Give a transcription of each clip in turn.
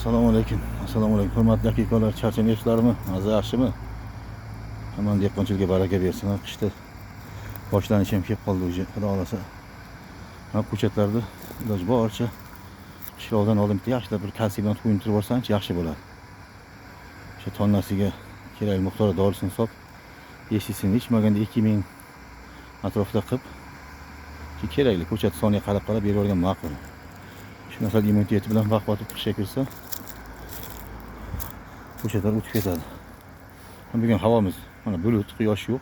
Assalomu alaykum. Assalomu alaykum. Hurmatli aka-ukalar, charchamayapsizlarmi? Maza yaxshimi? Hamma dehqonchilikka baraka bersin. Qishda boshlanishi ham kelib qoldi уже. Xudo xolasa. Mana ko'chatlarni iloji boricha qishloqdan oldin bitta yaxshilab bir kalsiy bilan to'yintirib yuborsangchi yaxshi bo'ladi. O'sha tonnasiga kerakli miqdorda dorisini solib, yeshisini ichmaganda 2000 atrofida qilib, shu kerakli ko'chat soniga qarab-qarab berib yuborgan ma'qul. Shu narsa immuniteti bilan baquvvat qishga kirsa, ko'chatlar o'tib ketadi. Bugun havomiz mana bulut, quyosh yo'q.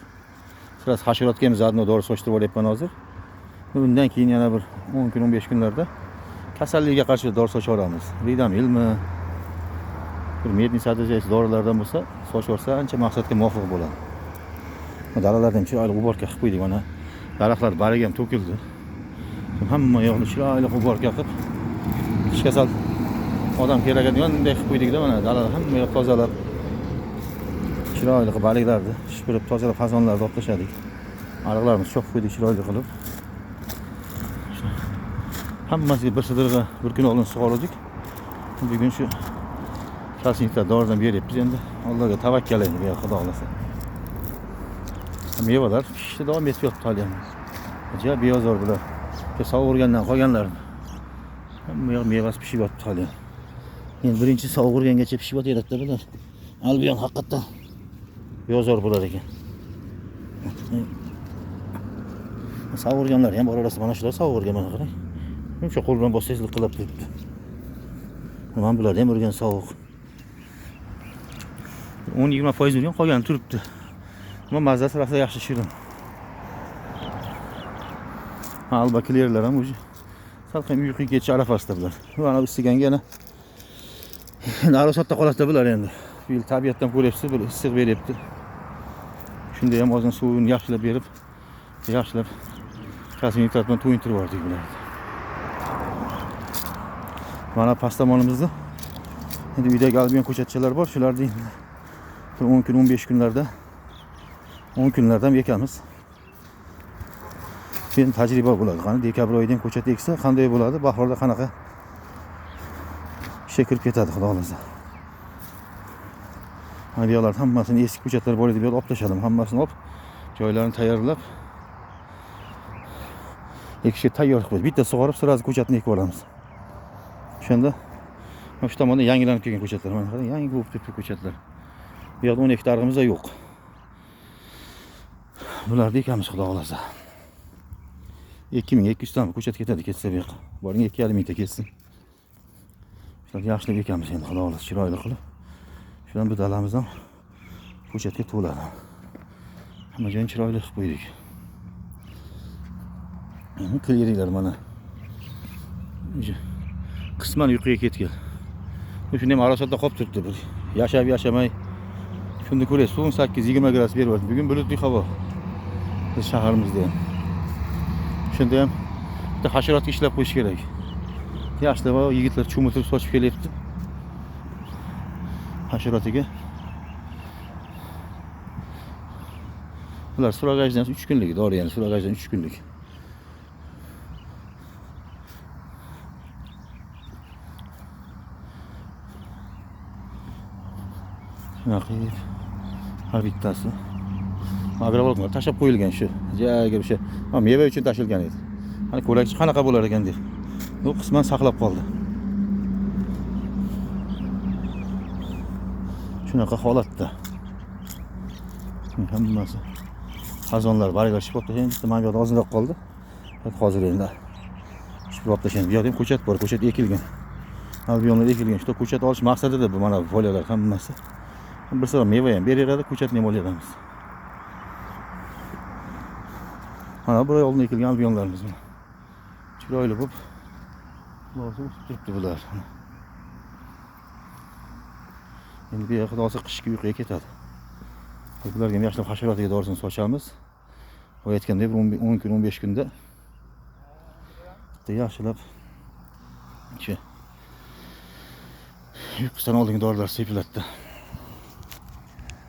Sirasi hasharotga ham заодно dori sochtirib olyapman hozir. Undan keyin yana bir 10 kun, 15 kunlarda kasallikka qarshi dori sochib olamiz. Ridamilmi, bir медный содержащий dorilardan bo'lsa, sochib olsa ancha maqsadga muvofiq bo'ladi. Dalalarda ham chiroyli уборка qilib qo'ydik mana. Daraxtlar bargi ham to'kildi. Hamma yoqni chiroyli уборка qilib, qishga sal odam keladiganday qilib qo'ydikda mana dalada hamma yoq tozalab, chiroyli qilib barglarni shipirib tozalab xazonlarni olib tashladik. Ariqlarimizni cho'qib qo'ydik chiroyli qilib. Hammasiga bir sidirg'a bir kun oldin sug'ordik. Bugun shu kalsiy doridan beryapmiz endi. Allohga tavakkal endi bu yoq xudo xolasa. Mevalar pishishda davom etib yotibdi hali ham. Ja beozor bular. Sovurgandan qolganlar. Hamma yoq mevasi pishib yotibdi hali. Endi birinchi sovurgangacha pishib yotaveradida bular. Albion haqiqatdan beozor bo'lar ekan. Sovurganlar ham bor orasida mana shular sovurgan mana qarang. Shuncha qo'l bilan bossangiz liqillab turibdi. Mana bular ham urgan sovuq. 10-20% urgan, qolgani turibdi. Ammo mazasi rosa yaxshi shirin. Alba klerlar ham уже salqin uyquga ketish arafasida bular. Mana issiganga yana endi arosatda qoladida bular endi. Bu yil tabiatdan ko'ryapsiz, bir issiq beryapti. Shunda ham ozgina suvini yaxshilab berib, yaxshilab kalsiy nitrat bilan to'yintirib yubordik bularni. Mana past tomonimizda endi uydagi albion ko'chatchalar bor, shularni endi bir 10 kun, 15 kunlarda 10 kunlarda ham ekamiz. Endi tajriba bo'ladi. Qani dekabr oyida ham ko'chat eksa qanday bo'ladi? Bahorda qanaqa ishga kirib ketadi, xudo xolasa. Mana bu yoqlarda hammasini eski ko'chatlar bor edi, bu yoqda olib tashladim. Hammasini olib, joylarini tayyorlab ekishga tayyor qilib qo'ydik. Bitta sug'orib, сразу ko'chatni ekib olamiz. O'shanda mana shu tomonda yangilanib kelgan ko'chatlar. Mana qarang, yangi bo'lib turibdi ko'chatlar. Bu yoqda 12 ta arig'imiz yo'q. Bularni ekamiz, xudo xolasa. 2200 ta ko'chat ketadi, ketsa bu yoqqa. Boring 2,5 mingta ketsin. Shularni yaxshilab ekamiz endi, xudo xolasa, chiroyli qilib. Shundan bu dalamiz ham ko'chatga to'ladi. Hamma joyini chiroyli qilib qo'ydik. Kleriklar mana. Qisman uyquga ketgan. Shunda ham arosatda qolib turibdi bir. Yashab yashamay shunda ko'ryapsiz, 18-20 gradus beryapti. Bugun bulutli havo. Biz shaharimizda ham. Shunda ham bitta hasharotga ishlab qo'yish kerak. Yaxshilab yigitlar cho'mitirib sochib kelyapti. Hasharotiga. Bular suragajdan 3 kunlik dori, ya'ni suragajdan 3 kunlik. Shunaqa qilib har bittasi agrovoloklar tashlab qo'yilgan shu. Jaga o'sha meva uchun tashilgan edi. Hani ko'rakchi qanaqa bo'lar ekan deb. Bu qisman saqlab qoldi. Shunaqa holatda. Hammasi xazonlar barglar shipib tashlangan. Bitta mana bu yoqda ozroq qoldi. Hozir endi shipib tashlangan. Bu yoqda ham ko'chat bor, ko'chat ekilgan. Albionlar ekilgan. Shu ko'chat olish maqsadida bu mana bu folyalar hammasi. Bir sira meva ham beraveradi, ko'chatni ham olaveramiz. Mana bir oy oldin ekilgan albionlarimiz. Chiroyli bo'lib xulosa o'sib turibdi bular. Endi bu yoqda olsa qishki uyquga ketadi. Bularga ham yaxshilab hasharotiga dorisini sochamiz. Boya aytgandek bir 10 kun, 15 kunda bitta yaxshilab shu uyqusidan oldingi dorilar sepiladida.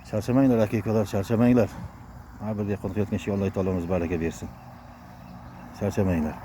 Charchamanglar aka-ukalar, charchamanglar. Har bir dehqon qilayotgan ishga Alloh taolomiz baraka bersin. Charchamanglar.